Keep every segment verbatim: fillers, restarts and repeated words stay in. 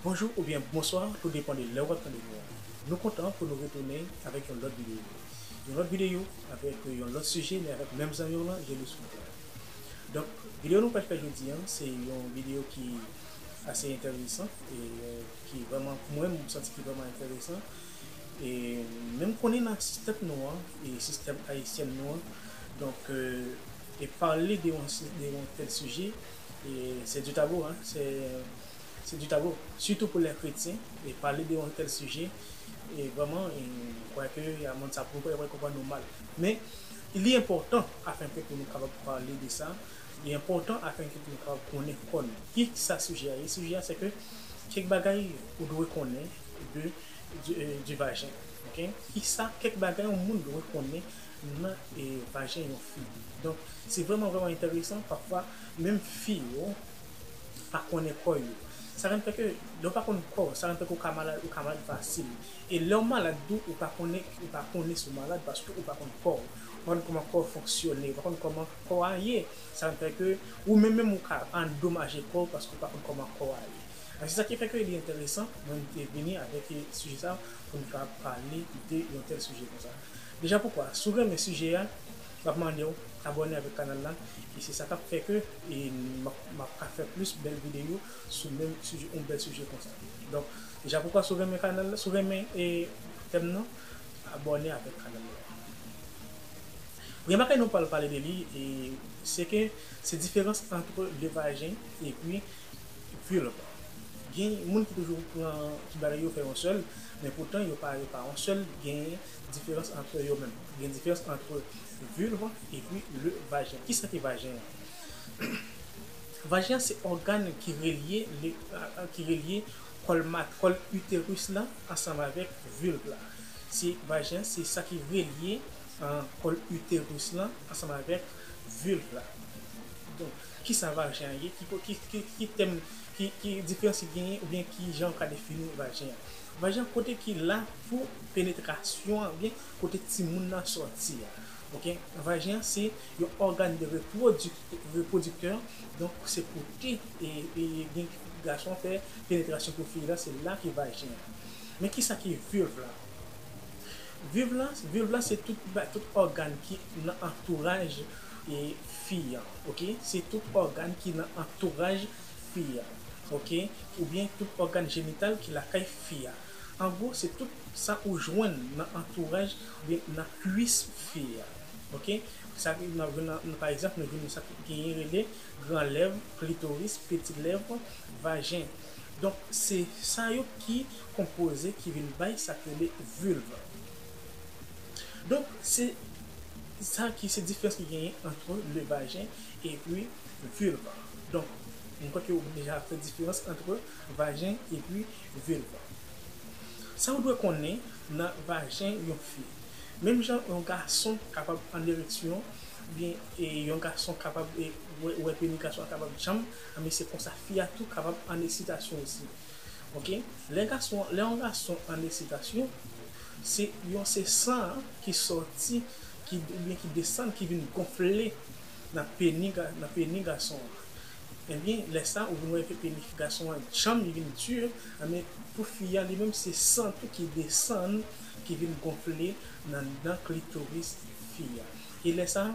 Bonjou oubyen bonswa, tou depann de lè w ap tande nou an. Nou kontan pou nou retounen avèk yon lòt videyo. Yon lòt videyo avèk yon lòt sijè, men avèk menm zanmi w lan, Genus Montel. Donk, videyo nou pral fè jodi a, se yon videyo ki ase enteresan e ki vrèman, pou mwen, m santi ki vrèman enteresan. E menm konnen nan sistèm nou an, e sistèm ayisyen nou an, donk, e pale de yon, de yon tèl sijè, e se du tabou, hein, se se du tabou. Sitou pou lè kretyen, e pale de yon tèl sijè, e vrèman, e m kwè ke a moun sa pou kwè konprann nou mal. Men, li enpòtan afenke pou nou kapab pale de sa, li enpòtan afenke pou nou kapab konnen kò nou. Ki sa sijè a ye? Sijè a se ke kèk bagay ou dwe konnen de, du, e, du vajen. Ok? Ki sa kèk bagay yon moun dwe konnen nan, e, vajen yon fi? Donk, se vrèman, vrèman enteresan. Pafwa, menm fi yo, pa konnen kò yo. Sa konn fè ke lè w pa konn kò w, sa konn fè ke w ka malad, ou ka malad fasil. E lè w malad tou, ou pa konnen, ou pa konnen si w malad paske ou pa konn kò w. Ou pa konn kòman kò w fonksyone, ou pa konn kòman kò a ye. Sa konn fè ke ou menm menm ou ka andomaje kò w paske ou pa konn kòman kò a ye. Se sa ki fè ke li enteresan, mwen m te vini avèk sijè sa pou n ka pale de yon tèl sijè konsa. Deja poukwa, si w renmen sijè a, m ap mande w abòne avèk kanal la, e se sa k ap fè ke, e, m ap, m ap ka fè plis bèl videyo sou menm sijè, yon bèl sijè konsa. Donk, deja poukwa, si w renmen kanal la, si w renmen, e, tèm nan, abòne avèk kanal la. Premye bagay nou pral pale de li, e, se ke se diferans ant le vajen epi vulve. Gen moun ki toujou pran tout bagay yo fè yon sèl, men poutan yo pa, yo pa yon sèl, gen diferans ant yo menm. Gen diferans ant vulve epi le vajen. Kisa ki vajen an? Vajen an se ògàn ki relye, le, a, a, ki relye kòl mat-, kòl iteris la ansanm avèk vulve la. Se vajen an, se sa ki relye, a, kòl iteris la ansanm avèk vulve la. Donk, kisa vajen an ye? Ki, ki, ki, ki tèm, ki, ki diferans ki genyen oubyen ki jan w ka defini vajen an? Vajen an kote ki la pou penetrasyon an, oubyen kote timoun nan sòti a. Ok? Vajen an se yon ògàn de repwodik-, repwodiktè, donk se kote, e, e, gen gason fè penetrasyon pou fi la, se la ki vajen an. Men kisa ki vulve la? Vulve la, vulve la se tout ba-, tout ògàn ki nan antouraj, e, fi an, ok? Se tout ògàn ki nan antouraj fi an, ok? Oubyen tout ògàn jenital ki lakay fi a. An gwo, se tout sa ou jwenn nan antouraj oubyen nan kwis fi a, ok? Sa ki, n ap jwenn nan, pa egzanp, nou jwenn sa ki genyen rele gran lèv, klitoris, peti lèv, vajen. Donk, se sa yo ki konpoze, ki vin bay sa k rele vulve. Donk, se sa ki, se diferans ki genyen ant le vajen epi vulve. Donk, m kwè ke w deja fè diferans ant vajen epi vulve. Sa w dwe konnen nan vajen yon fi. Menm jan yon gason kapab an ereksyon, oubyen, e, yon gason kapab, e, wè, wè peni gason an kapab djanm, anben se konsa fi a tou kapab an eksitasyon osi. Ok? Lè gason, lè yon gason an eksitasyon, se yon, se san an ki sòti, ki, oubyen ki desann, ki vin gonfle nan peni ga-, nan peni gason an. Ebyen, lè sa, ou vin wè ke peni gason an djanm, li vin di, anben pou fi a li menm, se san tou ki desann, ki vin gonfle nan, nan klitoris fi a. E lè sa,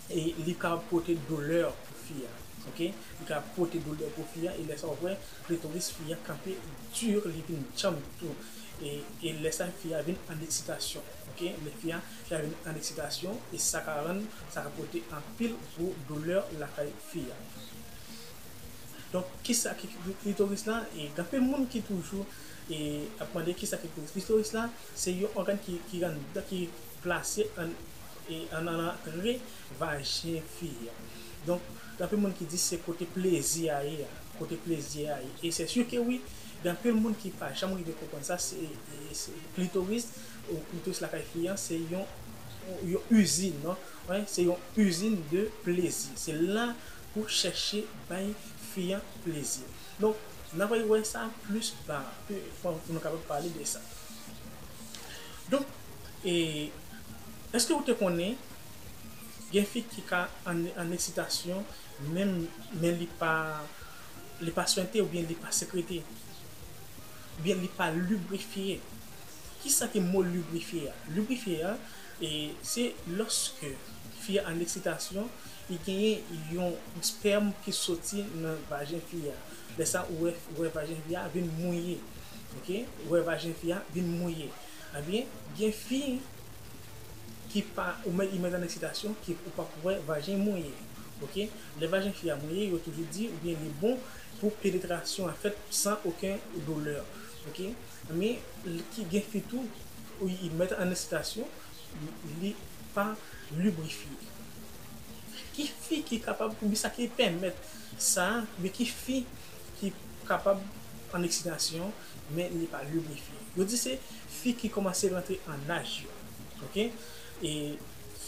e li ka pote doulè pou fi a. Ok? Li ka pote doulè pou fi a, e lè sa, w ap wè klitoris fi a kanpe di, li vin djanm tou. E, e lè sa, fi a vin an eksitasyon. Ok? Lè fi a, fi a vin an eksitasyon, e sa ka rann, sa ka pote anpil gwo doulè lakay fi a. Donk, kisa ki klitoris la? E gen anpil moun ki toujou, e, ap mande kisa ki klitoris. Klitoris la, se yon ògàn ki, ki anndan, ki plase an, e, an, an antre vajen fi a. Donk, gen anpil moun ki di se kote plezi a ye a, kote plezi a ye. E se si ke wi, gen anpil moun ki pa janm rive konprann sa, se, e, se klitoris, ou klitoris lakay fi a, se yon, yon izin, non? Wi, se yon izin de plezi. Se la pou chèche bay fi a plezi. Donk, n a pral wè sa plis ba, pou, pou nou kapab pale de sa. Donk, e, èske ou te konnen gen fi ki ka an, an eksitasyon, men, men li pa, li pa swente oubyen li pa sekrete? oubyen li pa librifye. Kisa ki mo librifye a? Librifye a, e, se lòske fi a an eksitasyon, li genyen yon spèm ki soti nan vajen fi a. Lè sa, ou wè, ou wè vajen fi a vin mouye. Oke? Ou wè vajen fi a vin mouye. Ebyen, gen fi ki pa, ou mèt, li mèt an eksitasyon, ki ou p ap wè vajen mouye. Oke? Lè vajen fi a mouye, yo toujou di, oubyen li bon pou penetrasyon an fèt san okenn doulè. Oke? Men, ki gen fi tou, ou li mèt an eksitasyon, li pa librifye. Ki fi ki kapab, oubyen sa ki pèmèt sa, oubyen ki fi ki kapab an eksitasyon, men li pa librifye. Yo di se fi ki kòmanse rantre an aj yo. Oke? E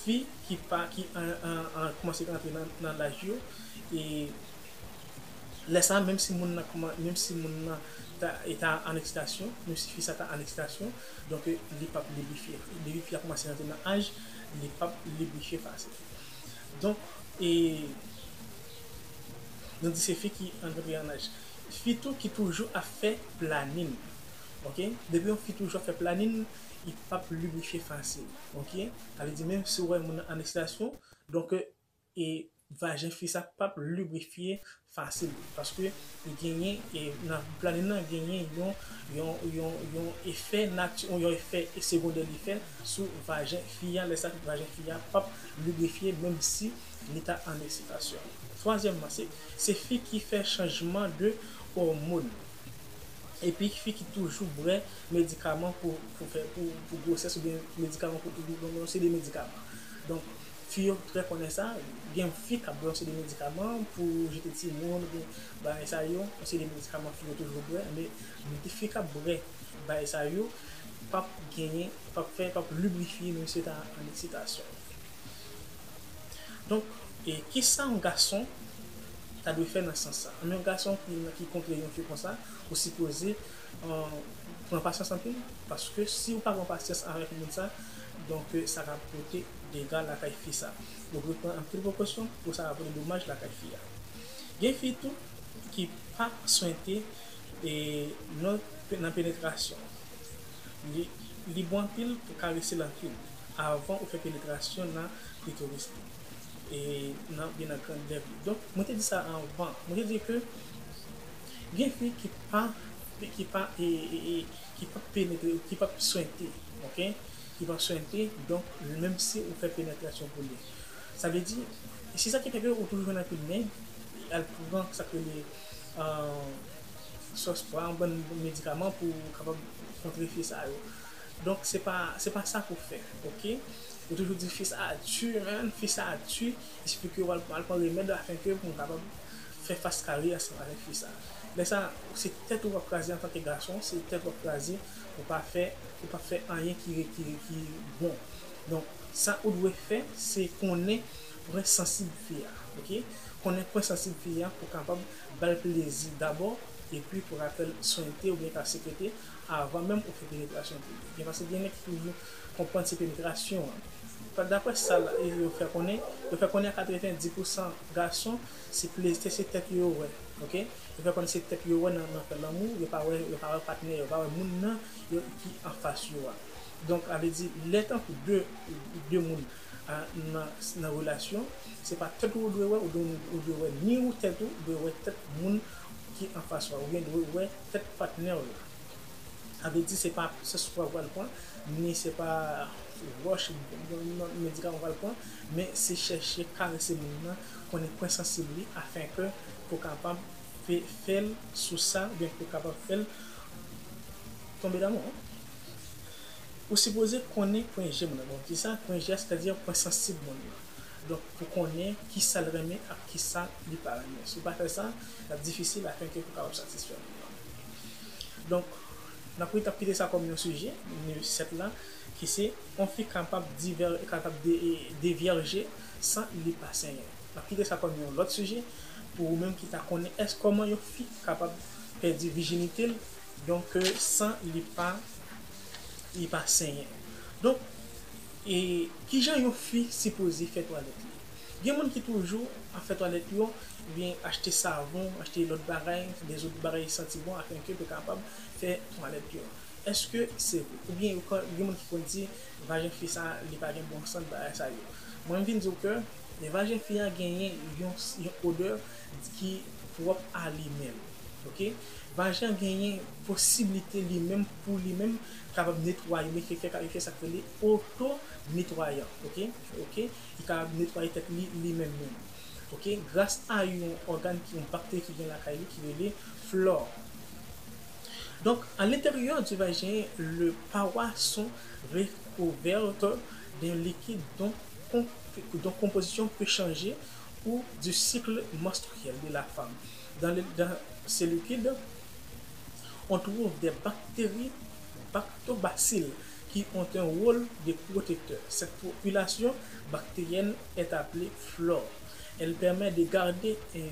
fi ki pa, ki an, an, an kòmanse rantre nan, nan laj yo, e lè sa, menm si moun nan kòman, menm si moun nan ta, e ta an eksitasyon, menm si fi sa ta an eksitasyon, donk, li p ap librifye. Depi fi a kòmanse rantre nan aj, li p ap librifye fasil. Donk, e, nou di se fi ki rantre an aj. Fi tou ki toujou ap fè planin. Oke? Depi yon fi toujou ap fè planin, li p ap librifye fasil. Oke? Sa vle di, menm si w wè moun nan an eksitasyon, donk, e vajen fi sa p ap librifye fasil. Paske li genyen, e nan planin nan, genyen yon, yon, yon, yon efè nati-, yon efè segondè li fè sou vajen fi a, lè sa vajen fi a p ap librifye, menm si li ta an eksitasyon. Twazyèmman, se, se fi ki fè chanjman de òmòn. Epi fi ki toujou bwè medikaman pou, pou fè, pou, pou gwosès oubyen medikaman pou, pou, pou yon seri de medikaman. Donk, fi yo trè konnen sa, gen fi k ap bwè yon seri de medikaman pou jete timoun oubyen bagay sa yo, yon seri de medikaman fi yo toujou bwè, men, men fi k ap bwè bagay sa yo, p ap genyen, p ap fè, p ap librifye, menm si yo ta an eksitasyon. Donk, e kisa yon gason ta dwe fè nan sans sa? Yon gason ki, ki kontre yon fi konsa, ou sipoze, euh, pran pasyans anpil, paske si ou pa pran pasyans avèk moun sa, donk, sa ka pote dega lakay fi sa. Donk, ou dwe pran anpil prekosyon pou sa pa pote domaj lakay fi a. Gen fi tou ki pa swente, e, nan, nan penetrasyon. Li, li bon anpil pou karese l anpil avan ou fè penetrasyon nan klitoris li, e nan, byen nan grann lèv li. Donk, mwen te di sa anvan. Mwen te di ke gen fi ki pa, ki pa, e, e, e, ki pa penetre, ki pa swente, oke? Ki pa swente, donk, menm si ou fè penetrasyon pou li. Sa vle di, se sa ki fè ke ou toujou jwenn anpil nèg, al pran sa k rele, euh, sòspwa, yon bann medikaman pou kapab kontre fi sa yo. Donk, se pa, se pa sa pou fè, oke? Yo toujou di, fi sa a di, man, fi sa a di, esplike yo al, al pran remèd afenke pou nou kapab fè fas kare ansanm avèk fi sa. Lè sa, se tèt ou w ap kraze antanke gason, se tèt w ap kraze pou pa fè, pou pa fè anyen ki, ki, ki bon. Donk, sa ou dwe fè, se konnen pwen sansib fi a, oke? Konnen pwen sansib fi a pou kapab ba l plezi dabò, epi pou ka fè l swente oubyen ka sekrete avan menm ou fè penetrasyon pou li. Gen paske gen nèg ki toujou konprann se penetrasyon an. Daprè sa yo fè konnen, yo fè konnen a katrevenndis pousan gason, se plezi, se tèt yo yo wè, oke? Yo fè konnen se tèt yo wè nan, nan fè lanmou, yo pa wè, yo pa wè patnè, yo pa wè moun nan yo, ki anfas yo a. Donk, sa vle di, lè tankou de, de moun a, nan, nan relasyon, se pa tèt ou ou dwe wè, ou dwe, ou dwe wè ni ou tèt ou, ou dwe wè tèt moun ki anfas ou a, oubyen dwe wè tèt patnè w la. Sa vle di, se pa sòspwa w pral pran, ni se pa wòch, medikaman w pral pran, men se chèche karese moun nan, konnen pwen sansib li, afenke pou kapab fè, fè l sou sa, oubyen pou kapab fè l tonbe damou. Ou sipoze konnen pwen G moun nan. Bon, kisa pwen G a, sètadi pwen sansib moun nan. Donk, pou konnen kisa l renmen ak kisa li pa renmen. Si w pa fè sa, l ap difisil afenke pou kapab satisfè moun nan. Donk, n ap, n ap kite sa kòm yon sijè, nimewo sèt la, ki se, yon fi kapab divè-, kapab de-, devyèje san li pa senyen. N ap kite sa kòm yon lòt sijè pou ou menm ki ta konnen èske kòman yon fi kapab pèdi vijinite l, donk, san li pa, li pa senyen. Donk, e kijan yon fi sipoze fè twalèt li? Gen moun ki toujou ap fè twalèt yo, oubyen achte savon, achte lòt bagay, de zòt bagay ki santi bon, afenke pou kapab fè twalèt yo. Èske se vre? Oubyen yo ka, gen moun ki konn di, vajen fi sa, li pa gen bon sant, bagay sa yo. Mwen, m vin di w ke, e vajen fi a genyen yon, yon odè ki pwòp a li menm. Ok? Vajen an genyen posiblite li menm, pou li menm, kapab netwaye, men fè, fè, fè sa k rele oto netwayan. Ok? Ok? Li kapab netwaye tèt li, li menm menm. Ok? Gras a yon ògàn ki, yon bakteri ki gen lakay li ki rele flò. Donc, à l'intérieur du vagin, les parois sont recouvertes d'un liquide dont, dont composition peut changer ou du cycle menstruel de la femme. Dans, le, dans ce liquide, on trouve des bactéries, lactobacilles, qui ont un rôle de protecteur. Cette population bactérienne est appelée flore. Elle permet de garder un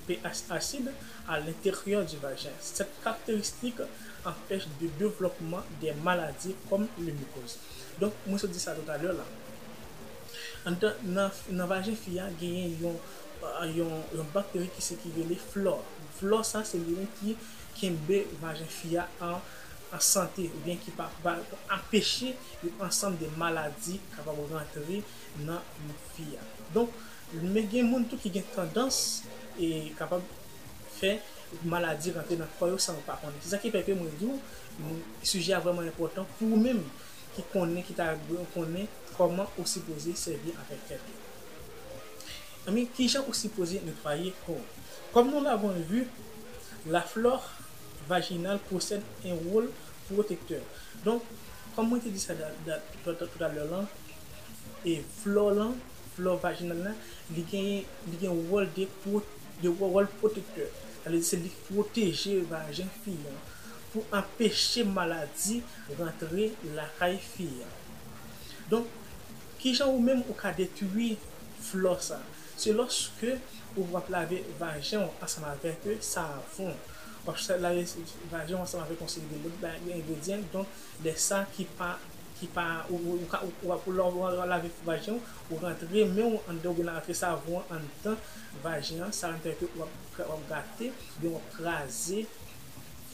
pH acide à l'intérieur du vagin. Cette caractéristique empêche le développement des maladies comme le mycose. Donk, mwen sot di sa toutalè la. Anndan, nan, nan vajen fi a, genyen yon, yon, yon bakteri ki se ki rele flò. Flò sa, se li menm ki kenbe vajen fi a an, an sante, oubyen ki pa, pa anpeche yon ansanm de maladi kapab rantre nan fi a. Donk, men gen moun tou ki gen tandans e kapab fè maladi rantre nan kò yo san yo pa konnen. Se sa ki fè ke mwen di w, sijè a vrèman enpòtan pou ou menm ki konnen, ki ta dwe konnen kòman ou sipoze sèvi avèk tèt ou. Anben, kijan ou sipoze netwaye kò w? Comme nous l'avons vu, la flore vaginale possède un rôle protecteur. Donk, kòm mwen te di sa da, da, toutalè lan, e flò lan, flò vajinal la, li gen, li gen wòl de, pwo, de wòl pwotektè. Sa vle di se li pwoteje vajen fi an pou anpeche maladi rantre lakay fi an. Donk, kijan ou menm ou ka detwi flò sa? Se lòske ou ap lave vajen w ansanm avèk savon. W ap sa-, lave vajen w ansanm avèk yon seri de lòt ba-, engredyan. Donk, lè sa ki pa, ki pa, ou, ou, ou ka, ou, ou, ou, lè w lave vajen w, ou rantre men w anndan oubyen rantre savon an anndan vajen an, sa rantre ke w ap, w ap gate, oubyen w ap kraze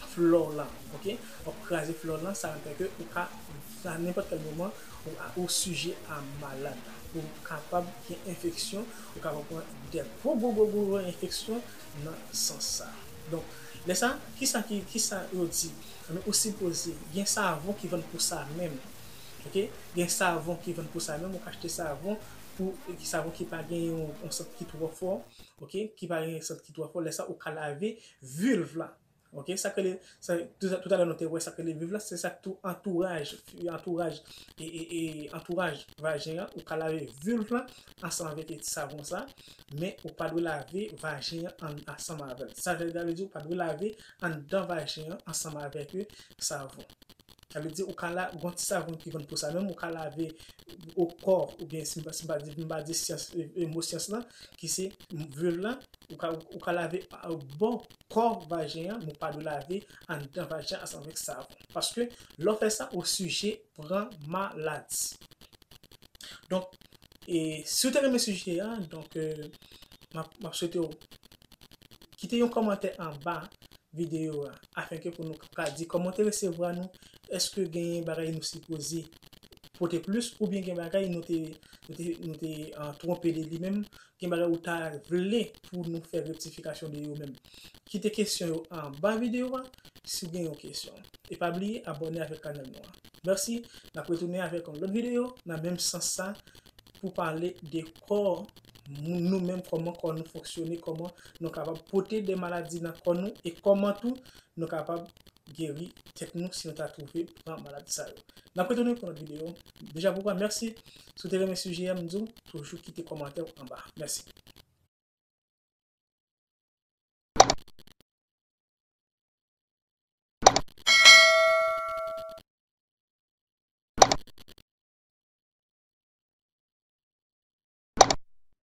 flò lan, ok? W ap kraze flò lan, sa rantre ke ou ka, nan nenpòt kèl moman, ou, ou sijè a malad. Ou kapab gen enfeksyon, ou kapab pran de gwo, gwo, gwo, gwo, gwo enfeksyon nan sans sa. Donk, lè sa, kisa ki, kisa yo di? Anben, ou sipoze gen savon ki vann pou sa menm. Ok? Gen savon ki vann pou sa menm, ou ka achte savon pou, savon ki pa gen yon, yon sant ki twò fò, ok? Ki pa gen yon sant ki twò fò. Lè sa, ou ka lave vilv la. Ok? Sa k rele, sa, touta-, toutalè nou te wè sa k rele vilv la, se sa k tou antouraj, antouraj, e, e, e, antouraj vajen an, ou ka lave vilv la ansanm avèk ti savon sa, men ou pa dwe lave vajen an ansanm avè l. Sa vle, sa vle di ou pa dwe lave anndan vajen an ansanm avèk savon. Sa vle di ou ka la, gon ti savon ki vann pou sa menm, ou ka lave okò, oubyen si m pa, si m pa di, m pa di syans, e, e, mo syans lan, ki se vilv la, ou ka, ou ka lave, a, bò kò vajen an, men ou pa dwe lave anndan vajen an ansanm avèk savon. Paske lè w fè sa, ou sijè pran maladi. Donk, e, si w te renmen sijè a, donk, e, m ap, m ap swete w kite yon kòmantè anba videyo a, afenke pou nou ka di kòman w te resevwa nou, èske genyen bagay nou sipoze pote plis, oubyen gen bagay nou te, nou te, nou te, a, twonpe de li menm, gen bagay ou ta vle pou nou fè rektifikasyon de yo menm. Kite kesyon yo anba videyo a, si w gen yon kesyon. E pa bliye abòne avèk kanal nou an. Mèsi, n ap retounen avèk yon lòt videyo nan menm sans sa pou pale de kò moun, nou menm, kòman kò nou fonksyone, kòman nou kapab pote de maladi nan kò nou, e kòman tou nou kapab geri tèt nou si nou ta twouve pran maladi sa yo. N ap retounen pou lòt videyo. Deja pou pran, mèsi. Si w te renmen sijè a, m di w, toujou kite kòmantè w anba. Mèsi.